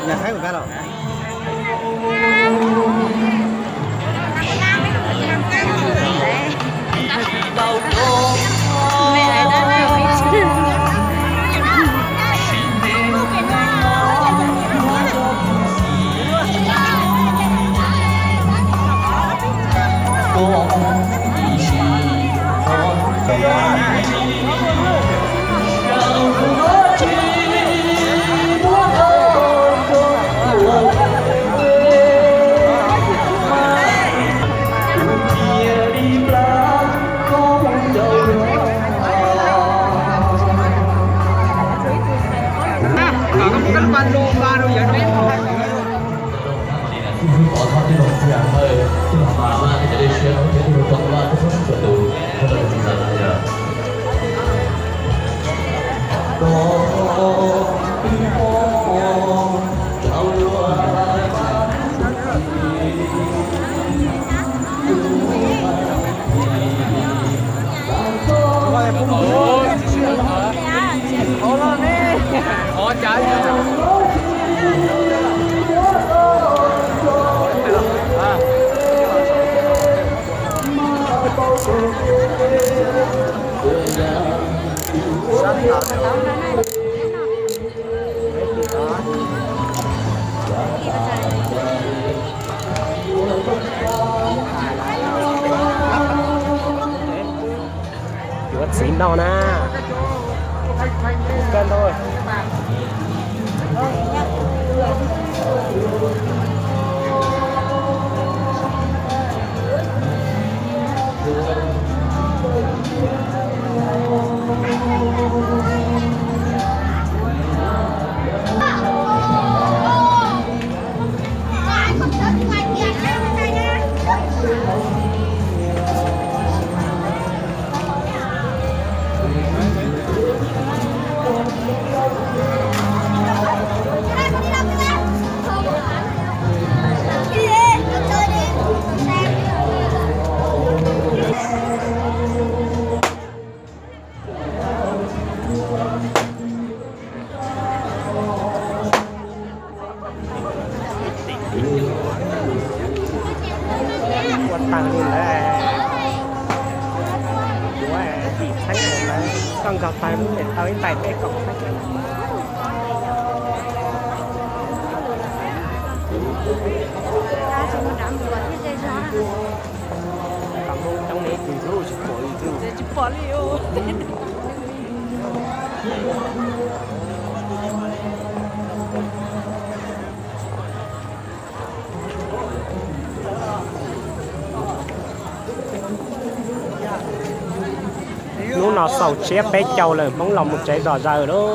Nhà Thái của ta rồi. Yuav txiv no na. Ua tag li ntawd, yuav tim txheeb lawm, koj nkaug tag lub niam tau ib ntais dej kaum txheeb. Cov Hmoob coob ne, ib tug tsis pom li, tsis pom li. Hnub no xaus tsiab peb caug lawm, Hmoob los mus tsev zom zaws lauj.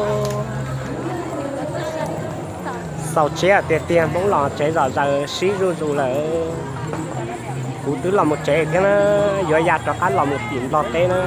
Xaus tsiab tiag tiag, Hmoob los tsev zom zaws sib zuj zus lawm. Kuv twb los mus tsev thiab na, yuav ya rov qab los mus tim Nplog teb na.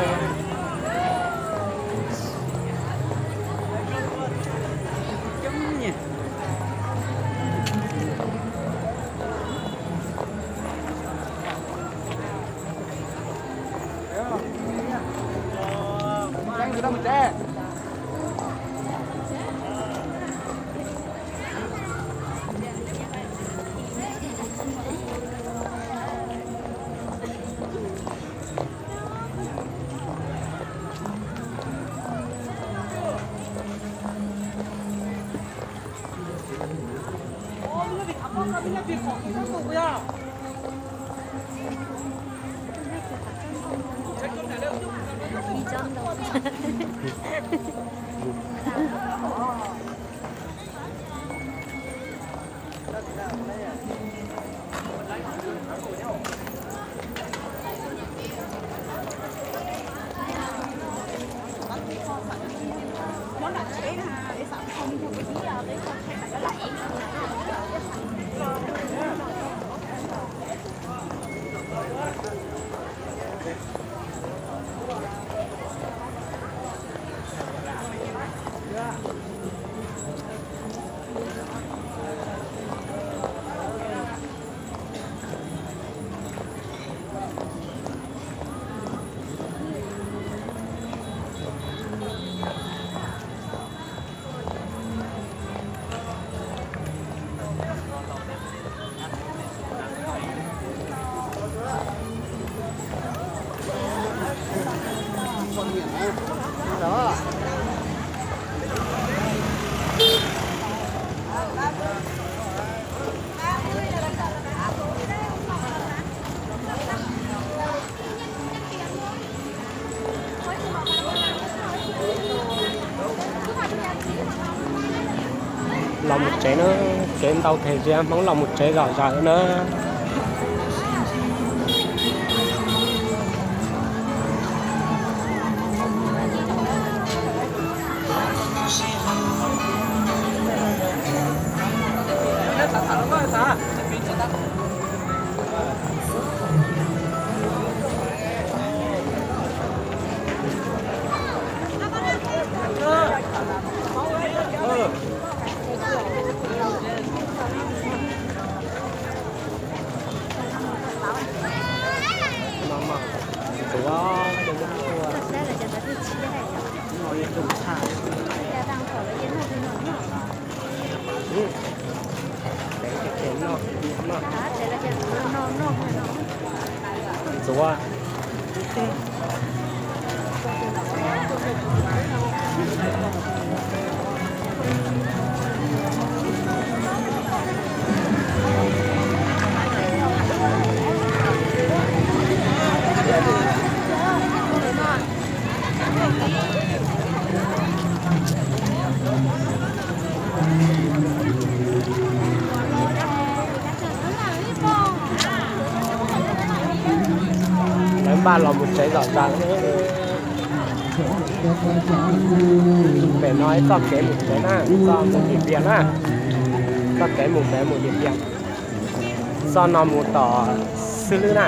Los mus tsev na, tsev ntau tiag tiag, Hmoob los mus tsev zom zaws na. Ntxuav. Lawv npaj los mus tsev zom zaws. Pem no ib txoj kev mus tsev na, txoj mus Diam Npias na. Txoj kev mus pem mus Diam Npias. Txoj no mus tom Xwb Lwb na.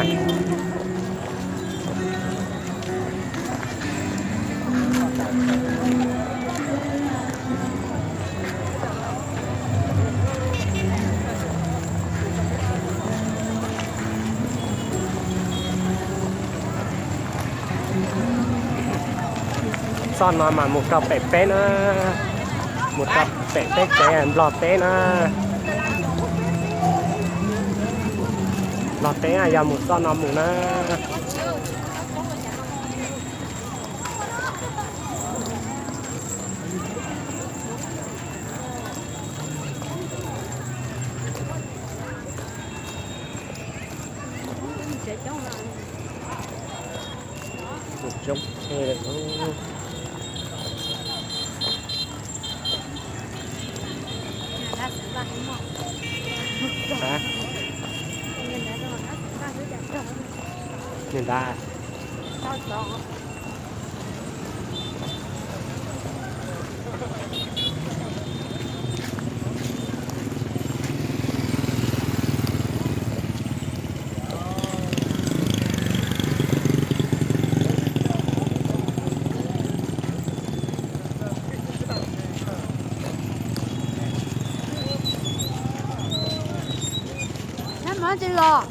Txoj no mas mus rau pem peb na, mus rau pem peb tsev Nplog teb na. Nplog teb yog mus txoj no mus na. Coob thiab. Nws nta. Nab mov tsis los.